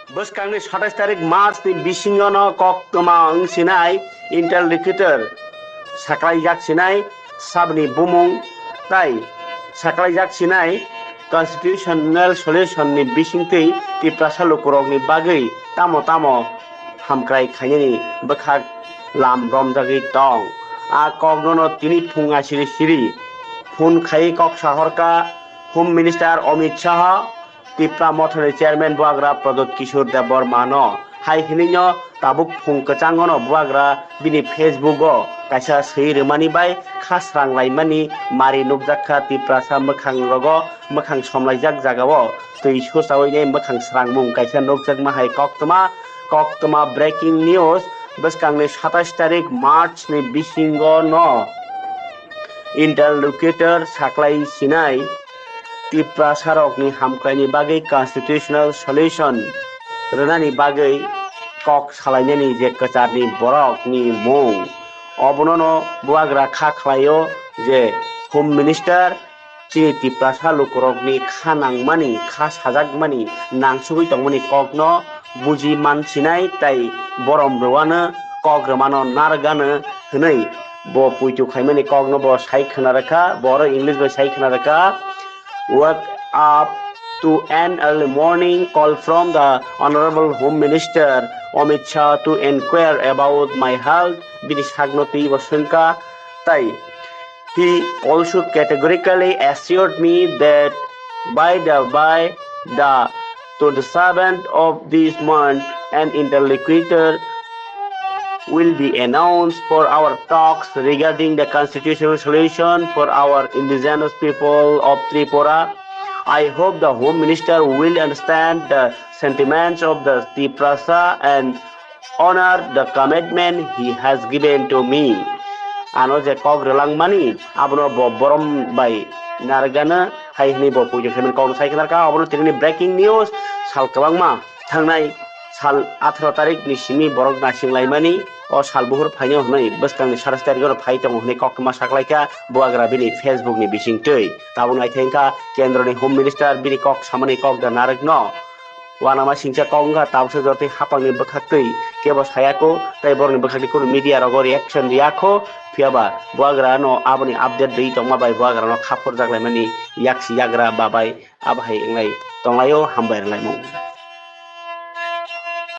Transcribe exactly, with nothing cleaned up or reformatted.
Bwskangni satais tarik March ni bisingo no koktwma wng sinai interlocutor saklaijak sinai sabni bumung tai saklaijak sinai constitutional solution ni bisingtwi Tiprasa lukurokni bagwi tamo tamo hamkrai khainani bwkhak lam romjagwi tong. A kokno no tini phung asiri siri phone khai kok sahorka Home Minister Amit Shah, Tipra Mothani Chairman Buagra Pradyot Kishore Debbarma no hai hinwi no tabuk phung kwchango no Buagra bini Facebook o kaisa swi rwmani bai kha srang laimani mari nukjak kha Tiprasa mwkhang rogo mwkhang somlaijak jagao twi suchawi nai mwkhang srangmung kaisa nukjakma hai koktwma koktwma breaking news bwskangni satais tarik March ni bisingo no interlocutor saklai sinai Tiprasarokni hamkraini bagwi constitutional solution rwnani bagwi kok salainani je kwcharni borokni mung. Obonono Buagra kha khlaio je Home Minister chini Tiprasa lukurokni kha nangmani, kha sajakmani, nangsugwi tongmani kokno buji mansinai tai borom rwano kok rwmano narwkgano hwnwi bo puitu khaimani kokno bo sai khwna rwkha, bo oro English bai sai khwna rwkha. Wake up to an early morning call from the Honorable Home Minister Amit Shah to inquire about my health, bini sakno twi bo swngkha tai he also categorically assured me that by the by the twenty-seventh of this month an interlocutor will be announced for our talks regarding the constitutional solution for our indigenous people of Tripura. I hope the Home Minister will understand the sentiments of the Tiprasa and honor the commitment he has given to me. Ano je kok rwlangmani abono bo borom bai narwkgano hai hwnwi bo puitu khaimani kokno sai khwnarkha. Obono tini breaking news sal kwbangma thangnai sal atharo tarik ni simi borok naising laimani o sal buhur phaino hwnwi bwskangni satais tarik oro phai tongo hwnwi koktwma saklaikha Buagra bini Facebook ni bisingtwi. Tabuk naithai wngkha kendroni Home Minister bini kok samani kok da narwkno. Uanama singcha kok wngkha tabuksa jotoi hapangni bwkhaktwi kebo sayakho tei borokni bwkhakni kunu media rogo reaction riyakho. Phiyaba Buagra no aboni update rwi tongma bai Buagra no khapor jaklaimani yaksi yagra babai abo hai wnglai tonglaio hambai rwlaimung.